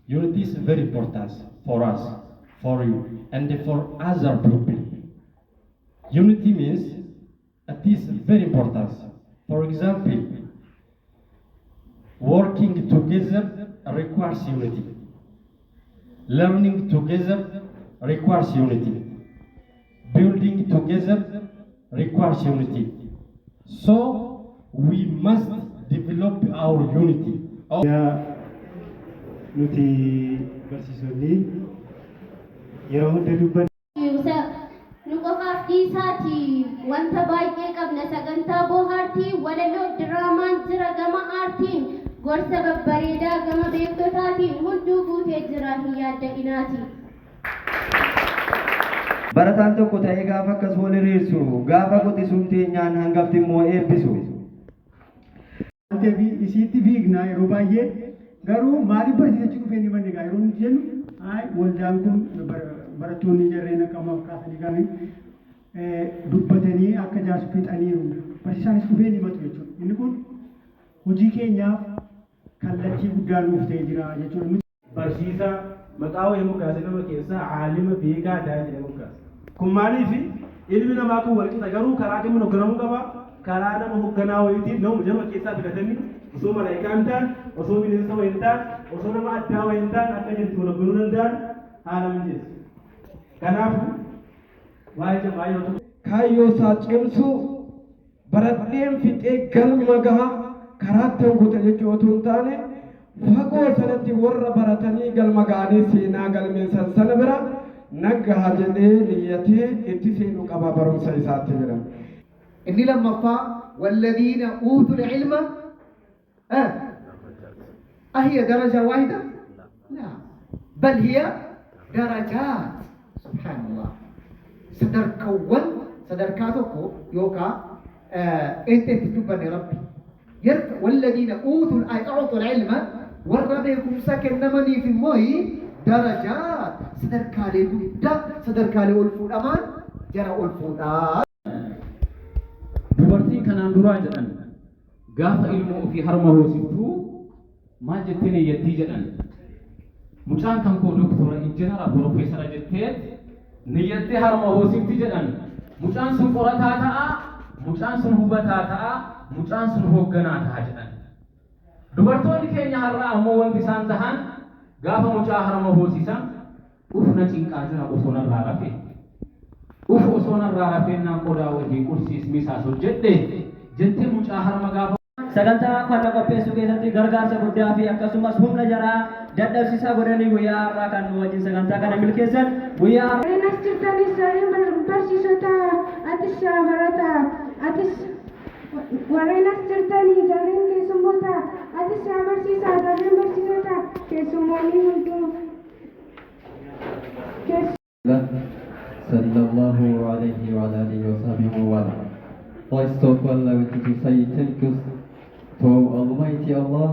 Unity is very important for us, for you, and for other people. Unity means it is very important. For example, working together requires unity. Learning together requires unity. Building together requires unity. So we must develop our unity. Nuti barsiisonni yeroo hunda dubbannu Nu qofaaf dhiisaati, wanta baay'ee qabna: sagantaa bohaartii, walaloo, diraamaan jira gama aartiin, gorsa babbareedaa gama beektotaatiin, hunduu guutee jira, hin yaadda'inaati. Barataan tokko ta'ee gaafa akkas wal hiriirsu, gaafa quxisuun teenyaan hangafti immoo eebbisu. Waan ta'eef isiitti fiignaa yeroo baay'ee. Garuu maaliif barsiisachuu dhufee ni manni gaa yeroo nuti jennu, ay, waldaan kun barattoonni jarreen akka ammaaf kaasanii kan dubbatanii akka jaarsu fixaniiru, barsiisaanis dhufee ni himatu jechuudha. Inni kun hojii keenyaaf kallattii guddaa nuuf ta'ee jira jechuudha. Barsiisaa maqaa wayii moggaase, nama keessaa caalima beekaa daa jedhee moggaase. Kun maaliifi? Ilmi namaa kun walqixa, garuu karaa kamiin hoogganamuu qaba? Karaa nama hoogganaa wayiitiin, nama jama keessaa filatanii, osoo malaayikaa hin taane, osoo bineensa wayii hin taane, osoo nama addaa wayii hin taane, akka jirti wal hoogganuu danda'an haala mijeessa. Kanaafuu waa'ee jamaa yeroo tokko Kaayyoo isaa cimsuu, baradheen fixee galma gaha karaatti hanguuta jechuu otoo hin taane, fagoo sanatti warra baratanii galma ga'anii seenaa galmeessan sana bira naggaha jedhee niyyatee itti seenuu qaba barumsa isaatti jedhama. Inni lammaffaa والذين أوتوا العلم آه. أهي درجة واحدة؟ لا، بل هي درجات. سبحان الله، sadarkaawwan, sadarkaa tokko yookaan انت dubbanne rabbi يرفع والذين أوتوا أي أعطوا العلم, warra beekumsa kennamaniif immoo درجات, sadarkaalee guddaa, sadarkaalee ol fuudhamaan jara ol fuudhaa. Dubartiin kanaan duraa jedhan gaafa ilmoo ofii harma hoosiftuu maal jettee niyyattii jedhan? Mucaan kan koo doktora, injinara, piroofeesara jettee niyyattee harma hoosifti jedhan. Mucaan sun qorataa ta'a, mucaan sun hubataa ta'a, mucaan sun hoogganaa ta'a jedhan. Dubartoonni keenya har'aa ammoo wanti isaan tahan, gaafa mucaa harma hoosisan, "Uf, na cinqaa jira, osoo narraa rafe. Uf, osoo narraa rafeennaan qodaa wajjin qursiis misaas hojjedhe," jettee mucaa harma gaafa Sagantaa kana qopheessuu keessatti gargaarsa guddaa fi akkasumas humna jaraa dadhabsiisaa godhanii guyyaa har'aa kan nu wajjin sagantaa kana milkeessan guyyaa har'aa. Warreen as jirtanis, warreen barsiisota, atis barataa, atis, warreen as jirtanii, jarreen keessummoota, atis barsiisaa, jarreen barsiisota, keessummoonni hunduu. صلى الله عليه وعلى آله وصحبه ومن. First of all, I want to say thank you to Almighty Allah.